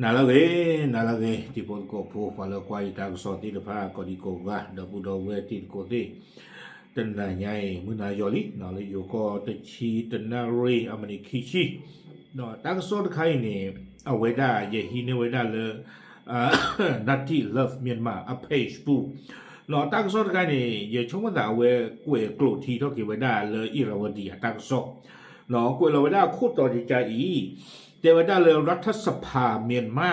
နၤလၢအဂ့ၤ, နၤလၢအဂ့ၤ တံၤဖိသကိးဖိ ပှၤလၢကွၢ်ယတၢ်ကစီၣ်သ့ၣ်တဖၣ် ကိးဒံကိးဂၤ ဒီပုၢ်ဒီဝဲၢ်တံၤသကိးသ့ၣ်, တနၤညါအံၤ မုၢ်နၤယီၤလံ လၢယိၤကီၢ်တဆံတနၣ်ရံၣ် အမံးနံးခံဆံ, တၢ်ကစီၣ်တခါအံၤန့ၣ် အဝဲဒၣ်ယဟံးန့ၢ်ဝဲဒၣ်လၢ Native Love Myanmar အ page ပူၤ, တၢ်ကစီၣ်တခါအံၤန့ၣ် ယဆိကမိၣ်သးအဝဲကွဲးကျိာ်ထံထီၣ်က့ၤဝဲဒၣ်လၢ Irrawaddy အတၢ်ကစီၣ်, ကွဲးလီၤဝဲဒၣ်အခိၣ်တီတကါအံၤ, တဲဝဲဒၣ်လၢ รัฐสภาเมียนมา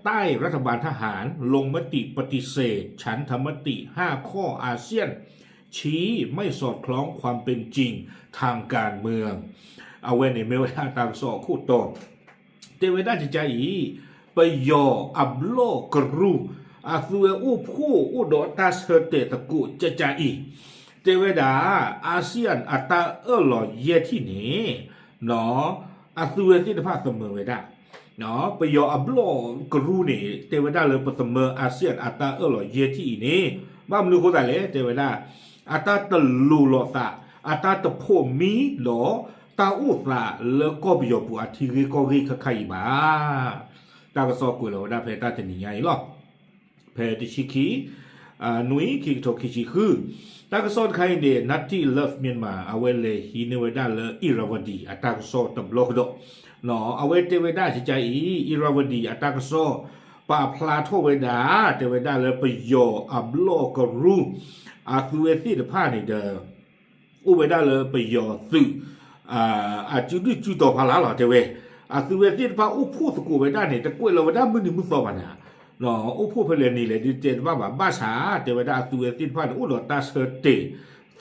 ใต้รัฐบาลทหาร ลงมติปฏิเสธฉันทมติห้าข้ออาเซียน ชี้ไม่สอดคล้องความเป็นจริงทางการเมือง အဝဲန့ၣ်မ့ၢ်ဝဲဒၣ်တၢ်ကစီၣ်အခိၣ်တီ, တဲဝဲဒၣ်ကကါအံၤ, ပယီၤအဘျီၣ်ကရူၢ် အသုဝဲအိၣ်ဖှိၣ်အိၣ်ဒီးတၢ်ဆၢတဲာ်သကိးကကါအံၤ, တဲဝဲဒၣ် အာဆီယံအတၢ်အၢၣ်လီၤယဲၢ်ထံၣ်န့ၣ် အသုဝဲသ့ၣ်တဖၣ်သမၢဝဲဒၣ်, ပယီၤအဘျီၣ်ကရူၢ်န့ၣ် တဲဝဲဒၣ်လၢပသမၢ အာဆီယံအတၢ်အၢၣ်လီၤယဲၢ်ထံၣ်အံၤန့ၣ် ဘၣ်မနုၤအဃိသတးလဲၣ် တဲဝဲဒၣ် အတၢ်တလိၤလိာ်သး အတၢ်တဖိးမံဒီး တၢ်အိၣ်သးလၢကီၢ်ပယီၤပူၤအထံဂ့ၢ်ကီၢ်ဂ့ၢ်ခဲခါအံၤဘၣ်. တၢ်ကစီၣ်ကွဲးလီၤဝဲဒၣ်ဖဲတၢ်တနံၤညါအံၤလီၤ. ဖဲတဆံခံ နွံ ခံကထိခံဆံဃု, တၢ်ကစီၣ်တခါအံၤန့ၣ် Native Love Myanmar အဝဲလဲၤဟံးန့ၢ်ဝဲဒၣ်လၢ Irrawaddy အတၢ်ကစီၣ်တဘျီကဒီး, အဝဲတဲဝဲဒၣ်ကကါအံၤ Irrawaddy အတၢ်ကစီၣ် ပာ်ဖျါထီၣ်ဝဲဒၣ် တဲဝဲဒၣ်လၢပယီၤအဘျီၣ်ကရူၢ် အသုဝဲသ့ၣ်တဖၣ်န့ၣ်ဒီး အိၣ်ဝဲဒၣ်လၢပယီၤသုး အစုဒုၣ်စုတီၤဖးလၢ်လီၤ တဲဝဲ, အသုဝဲသ့ၣ်တဖၣ်အိၣ်ဖှိၣ်သကိးဝဲဒၣ်န့ၣ် တကွဲးလီၤဝဲဒၣ်မုၢ်နံၤမုၢ်သီဘၣ်နၤ, အိၣ်ဖှိၣ်ဖဲလဲၣ်နံၤလဲၣ်ဒုးတဲတဘၣ်ဘၣ် ဘၣ်ဆၣ် တဲဝဲဒၣ်အသုဝဲသ့ၣ်တဖၣ်န့ၣ် အိၣ်ဒီးတၢ်ဆၢတဲာ်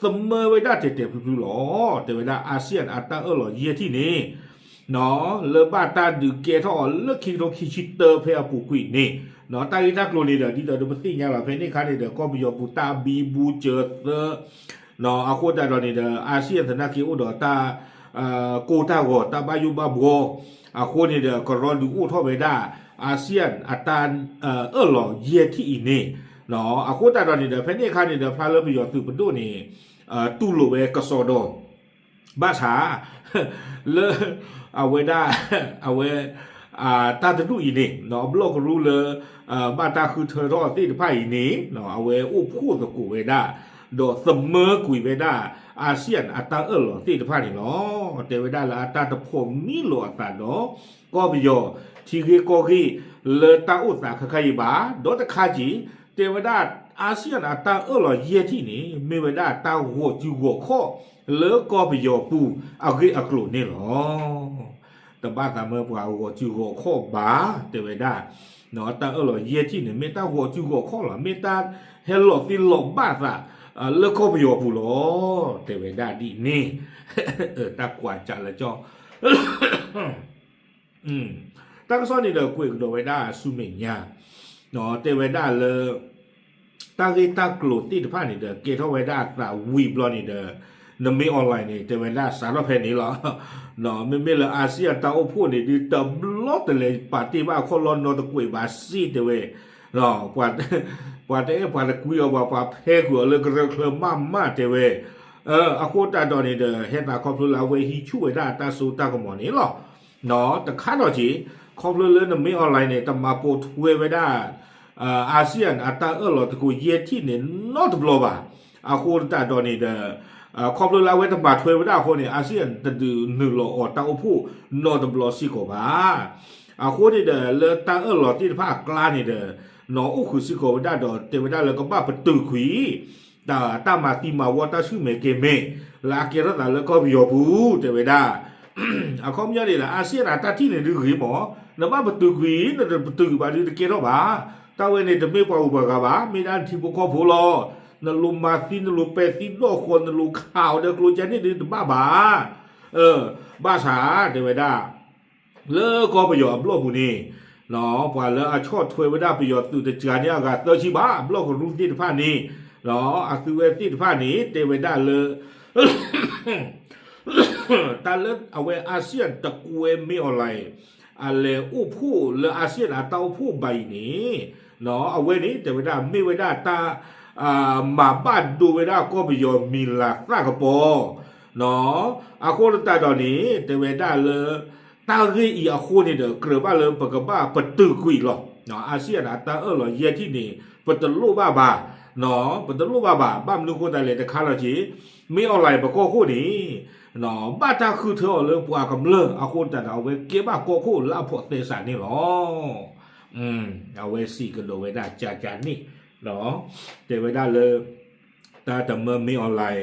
သမၢဝဲဒၣ်တဲာ်တဲာ်ဖျုးဖျုးလီၤ. တဲဝဲဒၣ် အာဆီယံအတၢ်အၢၣ်လီၤယဲၢ်ထံၣ်န့ၣ် လၢဘၣ်တၢ်ဒုးကဲထီၣ်အီၤလၢခံကထိခံဆံတၢဖဲအပူၤကွံာ်န့ၣ် တၢ်ဂ့ၢ်တၢ်ကျိၤန့ၣ်ဒီး ဒ်သိးဒီးပသ့ၣ်ညါလီၤ ဖဲန့ၣ်အခါန့ၣ်ဒီး ကီၢ်ပယီၤပူၤတၢ်ဘံဘူစၢၤသၢ အဃိသတးဒီးန့ၣ်ဒီး အာဆီယံသနာ်က့အိၣ်ဒီးတၢ် ကိၢ်တၢ်ဂီၤတၢ်ဘၣ်ယိၣ်ဘၣ်ဘှီ အဃိန့ၣ်ဒီး ကရီဒုးအိၣ်ထီၣ်ဝဲဒၣ် အာဆီယံအတၢ်အၢၣ်လီၤယဲၢ်ထံၣ်အံၤန့ၣ် အဃိသတးဒီးန့ၣ်ဒီး ဖဲန့ၣ်အခါန့ၣ်ဒီး ဖျါလၢပယီၤသုးပဒိၣ်န့ၣ် တူၢ်လိာ်ဝဲကစီဒီ ဘၣ်ဆၣ် လၢ အဝဲဒၣ် အဝဲ တၢ်တဒူၣ်အံၤန့ၣ် အဘျီၣ်ကရူၢ်လၢ ဘၣ်တၢ်ဃုထၢထီၣ်သ့ၣ်တဖၣ်အံၤန့ၣ် အဝဲအိၣ်ဖှိၣ်သကိးဝဲဒၣ် ဒီးသမၢကွံာ်ဝဲဒၣ် အာဆီယံအတၢ်အၢၣ်လီၤသ့ၣ်တဖၣ်န့ၣ်လီၤ. တဲဝဲဒၣ်လၢအတၢ်တဖိးမံလိာ်အသးဒီး ကီၢ်ပယီၤ ထံဂ့ၢ်ကီၢ်ဂ့ၢ်လၢတၢ်အိၣ်သးခဲခါအံၤဘၣ် ဒီးတခါက့ၤ တဲဝဲဒၣ် အာဆီယံအတၢ်အၢၣ်လီၤယဲၢ်ထံၣ်န့ၣ် မ့ၢ်ဝဲဒၣ်တၢ်ဂီၤစုဂီၤခီၣ်လၢကီၢ်ပယီၤပူၤအဂ့ၢ်အကျိၤန့ၣ်လီၤ. တဘၣ်သးမၢပှၤဂီၤစုဂီၤခီၣ်ဘၣ် တဲဝဲဒၣ် တၢ်အၢၣ်လီၤယဲၢ်ထံၣ်န့ၣ် မ့ၢ်တၢ်ဂီၤစုဂီၤခီၣ်လီၤ မ့ၢ်တၢ်ဟဲလီၤသ့လီၤဘၣ်သး လၢကီၢ်ပယီၤပူၤလီၤ တဲဝဲဒၣ်ဒ်န့ၣ် တၢ်ကွၢ်ကးလၢကၠီ တၢ်ကစီၣ်န့ၣ်ဒီးကွဲးကဒီးဝဲဒၣ်ဆူမဲာ်ညါ တဲဝဲဒၣ်လၢ တၢ်ဂ့ၢ်တၢ်ကျိၤသ့ၣ်တဖၣ်န့ၣ်ဒီး ကဲထီၣ်ဝဲဒၣ်အသးဝံၤဘျီန့ၣ်ဒီး နမ့ၢ် online န့ၣ် တဲဝဲဒၣ်စးထီၣ်ဖဲန့ၣ်လီၤ. မ့မ့ၢ်လၢ အာဆီယံတၢ်အိၣ်ဖှိၣ်န့ၣ်ဒုး တဘျီတလဲၤပာ်တ့ၢ်ဘၣ်အခီၣ်လီၢ်နီတကွဲးဘၣ်စ့ၢ်တဲဝဲ ပှၤတအဲၣ်ပှၤတကွံအီၤဘၣ် ပှၤဖဲကွံာ်အီၤလၢကရၢချၢမးမးတဲဝဲ အဃိသတးဒီးန့ၣ်ဒီး ဟဲသးခီဖျိလၢအဝဲဟံးဆူၣ်ဝဲဒၣ်အတၢ်စိတၢ်ကမီၤန့ၣ်လီၤ. တခါဒီးက့ၤ ခီဖျိလၢနမ့ၢ် online န့ၣ် တမၤပိာ်ထွဲဝဲဒၣ် အာဆီယံအတၢ်အၢၣ်လီၤသကိးယဲၢ်ထံၣ်န့ၣ်နီတဘျီဘၣ်. အဃိသတးဒီးန့ၣ်ဒီး ခီဖျိလၢအဝဲတမၤထွဲဝဲဒၣ်အဃိန့ၣ် အာဆီယံတဒုးနုာ်လီၤအီၤတၢ်အိၣ်ဖှိၣ်နီတဘျီစ့ၢ်ကီးဘၣ်. အဃိန့ၣ်ဒီး လၢတၢ်အၢၣ်လီၤသ့ၣ်တဖၣ်အကျါန့ၣ်ဒီး နီၢ်အိၣ်ဃုာ်စ့ၢ်ကီးဝဲဒၣ်ဒီး တဲဝဲဒၣ်လၢကဘၣ်ပတုာ်ကွံာ် တၢ် တၢ်မၤသံမၤဝီတၢ်ဆူၣ်မဲာ်ကဲၤမဲာ် လၢအကဲထီၣ်သးလၢကီၢ်ပယီၤပူၤ တဲဝဲဒၣ် အခီပညီန့ၣ်ဒီး အာဆီယံအတၢ်ထံၣ်န့ၣ်ဒုးဂ့ၤမး နဘၣ်ပတုာ်ကွံာ် နတပတုာ်ဘၣ်ဒုးတကဲထီၣ်ဘၣ်. တၢ်ဝဲန့ၣ်တမ့ၢ်ပှၤဂုၤပှၤဂၤဘၣ် မ့ၢ်ဒၣ်နထံဖိကီၢ်ဖိလီၤ. နလိၤမၤသံ နလိၤပဲာ်သံဒီၣ်ဃီၤ နလိၤခးအီၤဒီးကျိၤကဲန့ၣ်ဒုးတဘၣ်ဘၣ်. ဘၣ်ဆၣ် တဲဝဲဒၣ် လၢကီၢ်ပယီၤအဘျီၣ်ပူၤန့ၣ် ပှၤလၢအဆီၣ်ထွဲဝဲဒၣ်ပယီၤသုးတစှၤန့ၢ်အဂၤသၢဆံဘၣ် အဘျီၣ်ကရူၢ်သ့ၣ်တဖၣ်န့ၣ် အသုဝဲသ့ၣ်တဖၣ်န့ၣ် တဲဝဲဒၣ်လၢ တၢ်လၢအဝဲ အာဆီယံတကွဲမ့ၢ် online အလဲၤအိၣ်ဖှိၣ်လၢ အာဆီယံအတၢ်အိၣ်ဖှိၣ်ဘၣ်အံၤန့ၣ် အဝဲန့ၣ် တဲဝဲဒၣ်မ့ၢ်ဝဲဒၣ်တၢ် မၤဘၣ်ဒိဝဲဒၣ်ကီၢ်ပယီၤမံၤလၤသၣ်ကပီၤ အဃိသတးဒီးန့ၣ် တဲဝဲဒၣ်လၢ တၢ်ဂ့ၢ်အံၤအဃိန့ၣ်ဒီး ကြၢးဘၣ်လၢပကဘၣ်ပတုာ်ကွံာ်လီၤ. အၤစံယၣ်အတၢ်အၢၣ်လီၤယဲၢ်ထံၣ်န့ၣ် ပတလိၣ်ဘၣ်ဘၣ်, ပတလိၣ်ဘၣ်ဘၣ်. ဘၣ်မနုၤအဃိသတးလဲၣ်တခါလီၤက့ၤ မ့ၢ်အီၣ်လဲၣ်ပကီၢ်ခိၣ်န့ၣ် ဘၣ်တၢ်ဃုထၢအီၤလၢပှၤကမျၢၢ်အဃိသတးဒီး အဝဲကဲဘၣ်ကီၢ်ခိၣ်လၢအဖိးသဲစးန့ၣ်လီၤ. အဝဲစံးကဒီးဝဲဒၣ်ကကန့ၣ် တဲဝဲဒၣ်လၢ တၢ်တမၢမ့ၢ်အီၣ်လဲၣ်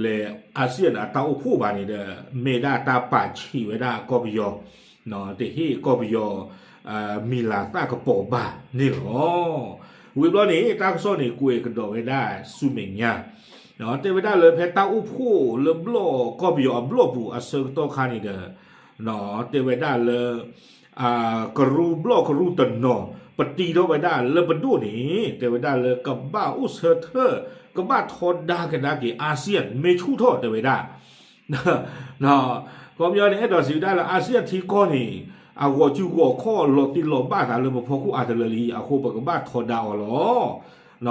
လဲၤအၤစံယၣ်အတၢ်အိၣ်ဖှိၣ်ဘၣ်န့ၣ်ဒီး မ့ၢ်ဒၣ်တၢ်ပာ်ဆံးဝဲဒၣ်ကီၢ်ပယီၤ တဟ့ၣ်ကီၢ်ပယီၤ မံၤလၤသၣ်ကပီၤဘၣ်န့ၣ်လီၤ. ဝံၤဘျီန့ၣ် တၢ်ကစီၣ်န့ၣ် ကွဲးကဒီးဝဲဒၣ်ဆူမဲာ်ညါ တဲဝဲဒၣ်လၢဖဲတၢ်အိၣ်ဖှိၣ်လၢဘျီၣ်ကီၢ်ပယီၤအဘျီၣ်ပူၤအဆၢကတီၢ်ခါန့ၣ်ဒီး တဲဝဲဒၣ်လၢ ကရူၢ်ဘျီၣ်ကရူၢ်တနီၤ ပတံထီၣ်ဝဲဒၣ်လၢပဒိၣ်န့ၣ် တဲဝဲဒၣ်လၢကဘၣ်အိၣ်ဆၢထၢၣ် ကဘၣ်ထီဒါကဒါက့ၤ ASEAN မ့ၢ်ဆူၣ်ထီၣ်တဲဝဲဒၣ် ခီပညီန့ၣ် အဲၣ်ဒိးစံးဝဲဒၣ်လၢ ASEAN ထံကီၢ်န့ၣ် အဂီၤစုဂီၤခီၣ်လီၤတံၢ်လီၤဘၣ်သးလၢပဖီခိၣ်အါတလၢလံ အဃိပကဘၣ်ထီဒါအီၤလီၤ.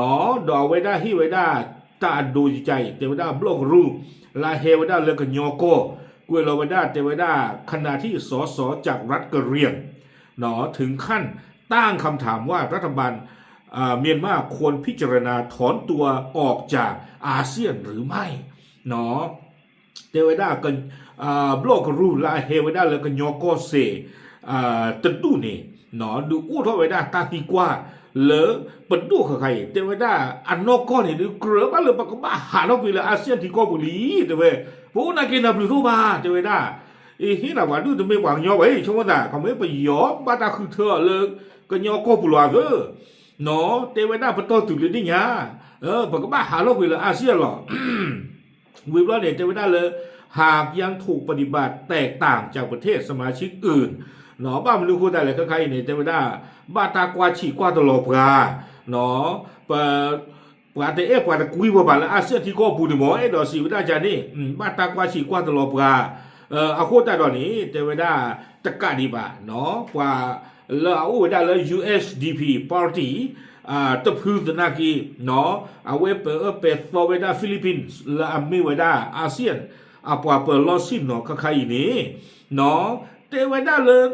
ဒီးအဝဲဒၣ်ဟ့ၣ်ဝဲဒၣ်တၢ်အဒိအကအံၤ တဲဝဲဒၣ်ဘျီၣ်ကရူၢ် လၢအဟဲဝဲဒၣ်လၢကညီကီၢ် ကွဲးလီၤဝဲဒၣ်တဲဝဲဒၣ် ขณะที่ สส จากรัฐกะเหรี่ยง ถึงขั้นตั้งคำถามว่า รัฐบาลเมียนมาควรพิจารณาถอนตัวออกจากอาเซียนหรือไม่ တဲဝဲဒၣ် ဘျီၣ်ကရူၢ်လၢအဟဲဝဲဒၣ်လၢကညီကီၢ်စဲၣ် တဒူၣ်န့ၣ် ဒုးအိၣ်ထီၣ်ဝဲဒၣ်တၢ်သံကွၢ်လၢပဒိၣ်ဃၣ်ဃၣ်အံၤ တဲဝဲဒၣ်အနီၢ်ကီၢ်န့ၣ် ဒုးကြၢးဘၣ်လၢပကဘၣ်ဟးထီၣ်ကွံာ်လၢ ASEAN ထံကီၢ်ပူၤလံ တဲဝဲ ပအိၣ်နာ်က့ၤနၢ်ပျုၤတအိၣ်ဘၣ် တဲဝဲဒၣ် အဟ့ၣ်နၤပှၤဒုၣ်တမ့ၢ်ပှၤကညီဘၣ် ဆိကမိၣ်သး ခီမ့ၢ်ပယီၤဘၣ်တၢ်ဃုထၢအီၤလၢ ကညီကီၢ်ပူၤလီၤသၢ တဲဝဲဒၣ်ပတီၢ်တုၤလၢဒ်ညါ ပကဘၣ်ဟးထီၣ်ကွံာ်လၢ ASEAN လီၤ ဝံၤဘျီန့ၣ် တဲဝဲဒၣ်လၢ หากยังถูกปฏิบัติแตกต่างจากประเทศสมาชิกอื่น ဘၣ်မနုၤအဃိသတးလဲၣ် ခဲခါအံၤန့ၣ် တဲဝဲဒၣ် ဘၣ်တၢ်ကွၢ်ဆံးကွၢ်တလီၤပှၤ ပှၤတအဲၣ်ပှၤတကွံပှၤဘၣ်လၢ ASEAN ထံကီၢ်ပူၤန့ၣ်မ့ၢ် အဲၣ်ဒိးစံးဝဲဒၣ်ကန့ၣ် ဘၣ်တၢ်ကွၢ်ဆံးကွၢ်တလီၤပှၤ အဃိသတးဒီးန့ၣ် တဲဝဲဒၣ် တကးဒံးဘၣ် ပှၤလၢအအိၣ်ဝဲဒၣ်လၢ USDP party တဖုသနာ်က့ အဝဲပဲာ်အၢပဲာ်သီဝဲဒၣ် Philippines လၢအမ့ၢ်ဝဲဒၣ် ASEAN အပှၤပၢၤလီၢ်ဆ့ၣ်နီၤခဲခါအံၤန့ၣ် တဲဝဲဒၣ်လၢ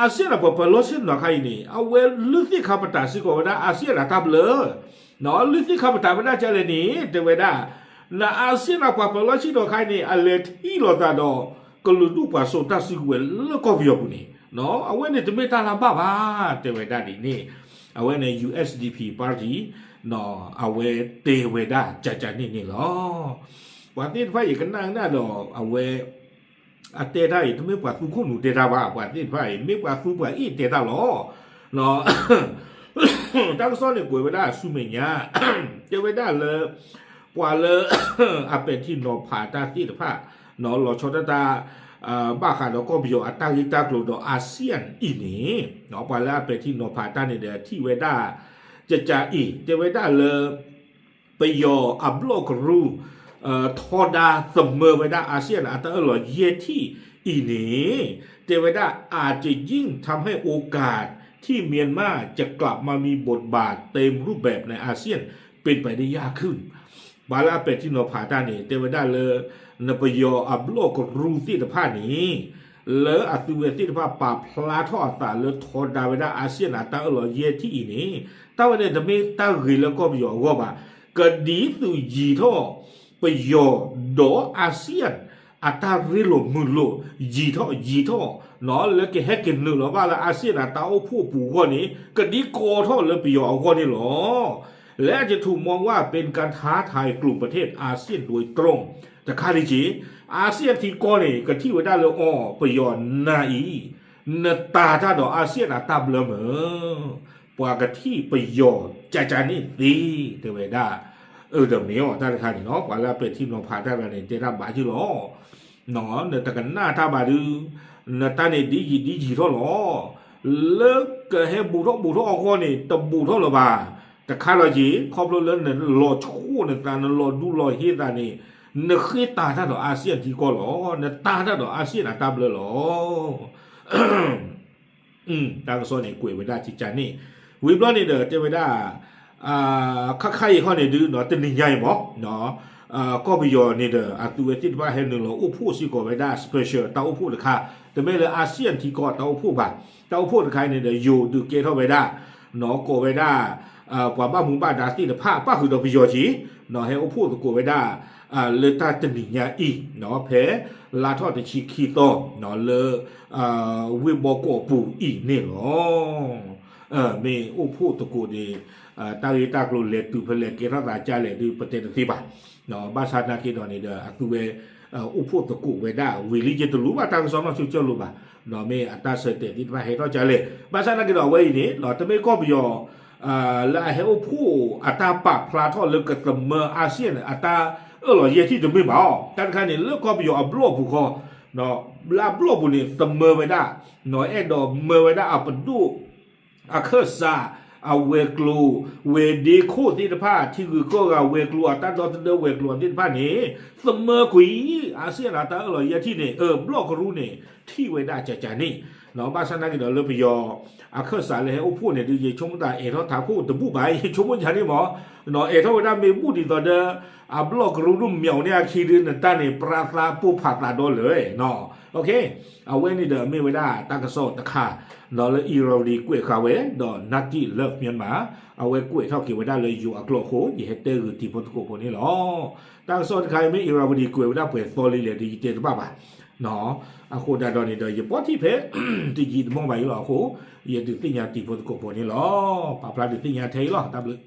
ASEAN အပှၤပၢၤလီၢ်ဆ့ၣ်နီၤခါအံၤန့ၣ် အဝဲလုၢ်သ့ၣ်ခါပတာ်စ့ၢ်ကီးဝဲဒၣ် ASEAN အတၢ်ဘျၢ လုၢ်သ့ၣ်ခါပတာ်ဝဲဒၣ်ကလဲၣ်န့ၣ် တဲဝဲဒၣ် န ASEAN အပှၤပၢၤလီၢ်ဆ့ၣ်နီၤခါအံၤန့ၣ် အလဲၤထံၣ်လိာ်သးဒီး ကလုာ်ဒူၣ်ပှၤစိာ်တၢ်စုကဝဲၤလၢကီၢ်ပယီၤပူၤန့ၣ် အဝဲန့ၣ်တမ့ၢ်တၢ်လၢဘၣ်ဘၣ် တဲဝဲဒၣ်ဒ်န့ၣ် အဝဲန့ၣ် USDP party အဝဲတဲဝဲဒၣ်ကကန့ၣ်န့ၣ်လီၤ. ပှၤသ့ၣ်တဖၣ်အံၤကနၣ်ကနၣ်ဒီး အဝဲ အတဲတၢ်အံၤ တမ့ၢ်ပှၤသူခိၣ်နူာ်တဲတၢ်ဘၣ် ပှၤသ့ၣ်တဖၣ်အံၤ မ့ၢ်ပှၤသူပှၤအ့ၣ်တဲတၢ်လီၤ. တၢ်ကစီၣ်န့ၣ်ကွဲးဝဲဒၣ်ဆူမဲာ်ညါ တဲဝဲဒၣ်လၢ ပှၤလၢ အပဲာ်ထံနီၤဖးတၢ်သ့ၣ်တဖၣ် လီၤဆီဒၣ်တၢ် ဘၣ်ဃးဒီးကီၢ်ပယီၤအတၢ်ဂ့ၢ်တၢ်ကျိၤဒီး ASEAN အံၤန့ၣ် ပှၤလၢအပဲာ်ထံနီၤဖးတၢ်န့ၣ်ဒီး ထံၣ်ဝဲဒၣ် ကကအံၤ တဲဝဲဒၣ်လၢ ပယီၤအဘျီၣ်ကရူၢ် ထီဒါသမၢဝဲဒၣ် ASEAN အတၢ်အၢၣ်လီၤယဲၢ်ထံၣ်အံၤန့ၣ် တဲဝဲဒၣ် อาจจะยิ่งทำให้โอกาสที่เมียนมาจะกลับมามีบทบาทเต็มรูปแบบในอาเซียนเป็นไปได้ยากขึ้น ပှၤလၢအပဲာ်ထံနီၤဖးတၢ်န့ၣ် တဲဝဲဒၣ်လၢ နပယီၤအဘျီၣ်ကရူၢ်သ့ၣ်တဖၣ်န့ၣ် လၢအသုဝဲသ့ၣ်တဖၣ်ပာ်ဖျါထီၣ်အသးလၢထီဒါဝဲဒၣ် ASEAN အတၢ်အၢၣ်လီၤယဲၢ်ထံၣ်အံၤန့ၣ် တၢ်ဝဲန့ၣ်တမ့ၢ်တၢ်ဂ့ၤလၢကီၢ်ပယီၤအဂီၢ်ဘၣ်. ကဒ်သိးယံာ်ထီၣ်ပယီၤဒီး ASEAN အတၢ်ရ့လိာ်မုာ်လိာ် ယံာ်ထီၣ်ယံာ်ထီၣ် လၢကဟဲက့ၤနုာ်လီၤဘၣ်လၢ ASEAN အတၢ်အိၣ်ဖှိၣ်ပူၤအဂီၢ်န့ၣ် ကဒ်ကီထီၣ်လၢပယီၤအဂီၢ်န့ၣ်လီၤ. และอาจจะถูกมองว่าเป็นการท้าทายกลุ่มประเทศอาเซียนโดยตรง တခါဒံးက့ၤ ASEAN ထံကီၢ်န့ၣ် ကထံၣ်ဝဲဒၣ်လၢအီၤ ပယီၤနၤအံၤ နတၤတၢ်ဒီး ASEAN အတၢ်ဘျၢမ့ၢ် ပှၤကထံၣ်ပယီၤကကန့ၣ်သ့ တဲဝဲဒၣ် အၢ ဒီးမ့ၢ်အီၤတၢ်တခါန့ၣ်လီၤ. ပှၤလၢအပဲာ်ထံနီၤဖးတၢ်တဂၤန့ၣ် တဲတၢ်ဘၣ်ယုၢ်လီၤ. နတကနၣ်တၢ်ဘၣ်ဒုး နတၢ်န့ၣ်ဒ်ယံာ်ဒ်ယံာ်ထီၣ်လီၤ. လၢကဟဲဘူးထီၣ်ဘူးထီၣ်အဂီၢ်န့ၣ် တဘူးထီၣ်လၢၤဘၣ်. တခါလီၤက့ၤ ခီဖျိလၢနလီၤဆိၣ်နသး နလီၤဒူလီၤဟ့သးန့ၣ် နဃ့တၤတၢ်ဒီး ASEAN ထံကီၢ်လီၤ. နတၤတၢ်ဒီး ASEAN အတၢ်ဘျၢလီၤ. တၢ်ကစီၣ်န့ၣ် ကွဲးဝဲဒၣ်ကကန့ၣ် ဝံၤဘျီန့ၣ်ဒီး တဲဝဲဒၣ် ခါခါအံၤခီန့ၣ်ဒုး တနံၤညါအံၤမ့ၢ် ကီၢ်ပယီၤန့ၣ်ဒီး အသုဝဲသ့ၣ်တဖၣ်ဟဲနုာ်လီၤအိၣ်ဖှိၣ်စ့ၢ်ကီးဝဲဒၣ် special တၢ်အိၣ်ဖှိၣ်တခါ တမ့ၢ်လၢ ASEAN ထံကီၢ်တၢ်အိၣ်ဖှိၣ်ဘၣ်. တၢ်အိၣ်ဖှိၣ်တခါအံၤန့ၣ်ဒီး ယိၤဒုးကဲထီၣ်ဝဲဒၣ် ကိးဝဲဒၣ် ပှၤဘၣ်မူဘၣ်ဒါသ့ၣ်တဖၣ် ပၣ်ဃုာ်ဒီးပယီၤက့ၤ ဟဲအိၣ်ဖှိၣ်သကိးဝဲဒၣ် လၢတၢ်တနံၤညါအံၤ ဖဲလါထီၣ်တဆံခံသီ လၢ ဝ့ၢ်ဘီကီးပူၤအံၤန့ၣ်လီၤ. မ့ၢ်အိၣ်ဖှိၣ်သကိးန့ၣ် တၢ်ဂ့ၢ်တၢ်ကျိၤလဲၤတုၤဖဲလဲၣ် ကဲထီၣ်သးကလဲၣ်ဒုး ပတဲတသ့ဘၣ်. ဘၣ်ဆၣ်နာ်က့ဒီးန့ၣ်ဒီး အသုဝဲ အိၣ်ဖှိၣ်သကိးဝဲဒၣ်ဝံၤလံ ယတလူၤဘၣ် တၢ်ကစီၣ်နီၢ်ဆူၣ်ကၠီလိၤဘၣ်. မ့ၢ်အတၢ်ဆၢတဲာ်သ့ၣ်တဖၣ်ဟဲထီၣ်ကလဲၣ်. ဘၣ်ဆၣ်နာ်က့ဒီးအဝဲအံၤန့ၣ် တမ့ၢ်ကီၢ်ပယီၤ လၢအဟဲအိၣ်ဖှိၣ်အတၢ်ပာ်ဖျါထီၣ်လၢကသမၢ ASEAN အတၢ်အၢၣ်လီၤယဲၢ်ထံၣ်တမ့ၢ်ဘၣ်အီၤ. တၢ်တခါန့ၣ် လၢကီၢ်ပယီၤအဘျီၣ်ပူၤဃီ လၢအဘျီၣ်ပူၤန့ၣ် သမၢဝဲဒၣ် အဲၣ်ဒိးမၢဝဲဒၣ်အပဒိၣ် အခၢၣ်စး အဝဲၤကျိၤ ဝဲၤဒ့ခိၣ်သ့ၣ်တဖၣ် ထံဂုၤကီၢ်ဂၤဝဲၤကျိၤ အတၢ်ဒီသဒၢဝဲၤကျိၤသ့ၣ်တဖၣ်န့ၣ် သမၢကွံာ် ASEAN အတၢ်အၢၣ်လီၤယဲၢ်ထံၣ်န့ၣ် ဘျီၣ်ကရူၢ်န့ၣ် ထံၣ်ဝဲဒၣ်ကကန့ၣ်. ဘၣ်ဆၣ်နာ်က့ဒီးလၢပယီၤ အခၢၣ်စးလၢဟဲအိၣ်ဖှိၣ်န့ၣ်ဒုး ယဆိကမိၣ်တၢ်အဲၣ်ထီၣ်ထးခိၣ်တဘူၣ်ဘၣ် ယဆိကမိၣ်ယၤန့ၣ်မး အဲၣ်ထီၣ်ဝဲဒၣ်မ့ၢ်ဘူၣ်ဒ်သိးဒီး အဘျီၣ်ကရူၢ်ဒုးမ့ၢ်အီၤန့ၣ်အခံဒုး နတၢ်န့ၣ် ပြါသးပိၢ်ဖးသးဒီလၢၤ အဝဲန့ၣ်ဒီးမ့ၢ်ဝဲဒၣ်တၢ်ကစီၣ်တခါ ဒီးလၢ Irrawaddy ကွဲးဃာ်ဝဲ ဒီး Nakty Love Myanmar အဝဲကွဲးထီၣ်က့ၤဝဲဒၣ်လၢယိၤအကျိာ်အဃိ ယဟဲတဲဂုာ်တံၤဖိသကိးဖိန့ၣ်လီၤ. တၢ်ကစီၣ်တခါအံၤမ့ၢ် Irrawaddy ကွဲးဝဲဒၣ်ပှဲၤသီလံလဲၣ်ဒီး ယတဲတဘၣ်ဘၣ်. အဃိဒၣ်ဒီးန့ၣ်ဒီး ယပီၢ်ထံၣ်ဖဲ တယံာ်တမီၢ်ဘၣ်အံၤလီၤအဃိ ယဒုးသ့ၣ်ညါတံၤဖိသကိးဖိန့ၣ်လီၤ. ပာ်ဖျါဒုးသ့ၣ်ညါထဲအံၤလီၤ. တၢ်ဘျုး